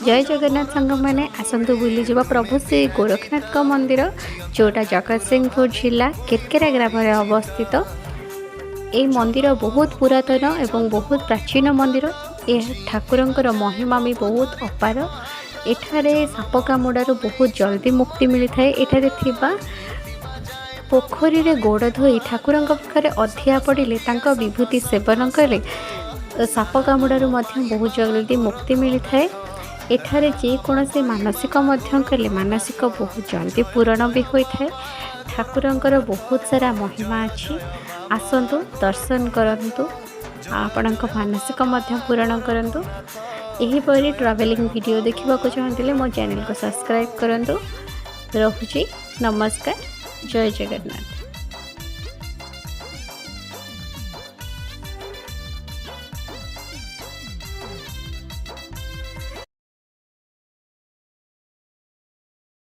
ଜୟ ଜଗନ୍ନାଥ ସାଙ୍ଗମାନେ। ଆସନ୍ତୁ ବୁଲିଯିବା ପ୍ରଭୁ ଶ୍ରୀ ଗୋରଖନାଥଙ୍କ ମନ୍ଦିର, ଯେଉଁଟା ଜଗତସିଂହପୁର ଜିଲ୍ଲା କେରକେରା ଗ୍ରାମରେ ଅବସ୍ଥିତ। ଏହି ମନ୍ଦିର ବହୁତ ପୁରାତନ ଏବଂ ବହୁତ ପ୍ରାଚୀନ ମନ୍ଦିର। ଏହା ଠାକୁରଙ୍କର ମହିମା ବି ବହୁତ ଅପାର। ଏଠାରେ ସାପ କାମୁଡ଼ାରୁ ବହୁତ ଜଲ୍ଦି ମୁକ୍ତି ମିଳିଥାଏ। ଏଠାରେ ଥିବା ପୋଖରୀରେ ଗୋଡ଼ ଧୋଇ ଠାକୁରଙ୍କ ପାଖରେ ଅଧିଆ ପଡ଼ିଲେ, ତାଙ୍କ ବିଭୂତି ସେବନ କଲେ ସାପ କାମୁଡ଼ାରୁ ମଧ୍ୟ ବହୁତ ଜଲ୍ଦି ମୁକ୍ତି ମିଳିଥାଏ। ଏଠାରେ ଯେକୌଣସି ମାନସିକ ମଧ୍ୟ କଲେ ମାନସିକ ବହୁତ ଜଲ୍ଦି ପୂରଣ ବି ହୋଇଥାଏ। ଠାକୁରଙ୍କର ବହୁତ ସାରା ମହିମା ଅଛି। ଆସନ୍ତୁ, ଦର୍ଶନ କରନ୍ତୁ ଆଉ ଆପଣଙ୍କ ମାନସିକ ମଧ୍ୟ ପୂରଣ କରନ୍ତୁ। ଏହିପରି ଟ୍ରାଭେଲିଂ ଭିଡ଼ିଓ ଦେଖିବାକୁ ଚାହୁଁଥିଲେ ମୋ ଚ୍ୟାନେଲକୁ ସବସ୍କ୍ରାଇବ୍ କରନ୍ତୁ। ରହୁଛି, ନମସ୍କାର, ଜୟ ଜଗନ୍ନାଥ।